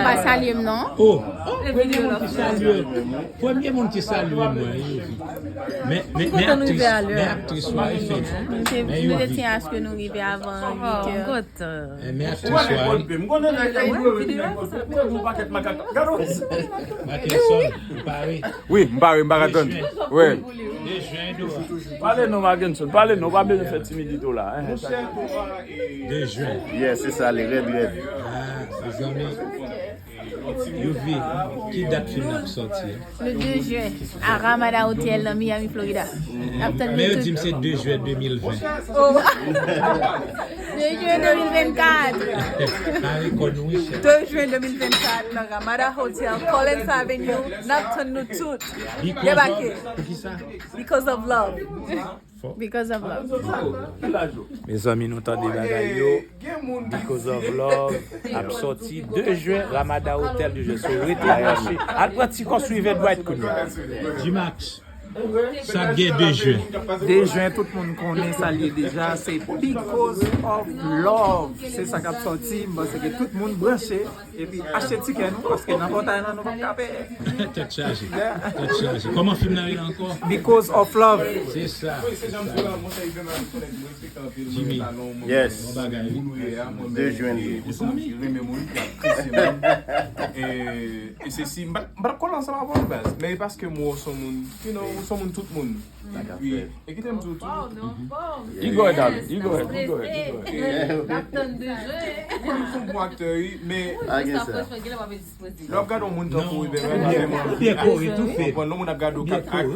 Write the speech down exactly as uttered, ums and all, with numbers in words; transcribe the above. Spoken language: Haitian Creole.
Pa salye m non. Oh, premye moun ki salye, premye moun ki salye mwen, Youvy. Men, men, men aktris, men aktris, wi, efektivman. Nou te, nou te tyen aske nou rive avan uit è. Men aktris, wi. Mackenson, ou pare? Wi, m pare, m pa ka tann. Wi. Pale non, Mackenson, pale non, pa bezwen fè timidite w la. De jen. Yes, se sa, li rèd, rèd. Ah, mezanmi. Youvy, ki dat fim nan ap sòti? Le de jen, a Ramada Hotel nan Miami, Florida. N ap tann nou tout. Men yo di m se de jen de mil ven. Oh. De jen de mil vennkat. Pare kò nou, wi, chè. De jen de mil vennkat nan Ramada Hotel, Collins Avenue. N ap tann nou tout. Debake. Poukisa? Because of love. Because of love. Mezanmi, nou tande bagay yo. Because of Love ap sòti de jen, Ramada Hotel de jen. So rete branche. Al pran ti kò sou Eventbrite kounye a. G-Max, sa k gen de jen? De jen, tout moun konnen sa l ye deja. Se Because of Love. Se sa k ap sòti. M panse ke tout moun branche. Epi achte tikè nou, paske nan pòtay lan nou p ap ka peye. Tèt chaje. Tèt chaje. Kòman fim nan rele ankò? Because of Love. Se sa. Yes. De jen li. E se si, m pa t kole ansanm avè w baz, men e paske m wè w se yon moun, you know, w se yon moun tout moun. Epi, e kite m di w tou. You go ahead, darling. You go ahead. You go ahead. You go ahead. Ou konn w se yon bon aktè, wi, men I get that. Lè w ap gade yon moun tankou Riverèn, Byen kore tou fè. Konprann, lè yon moun ap gade w k ap ak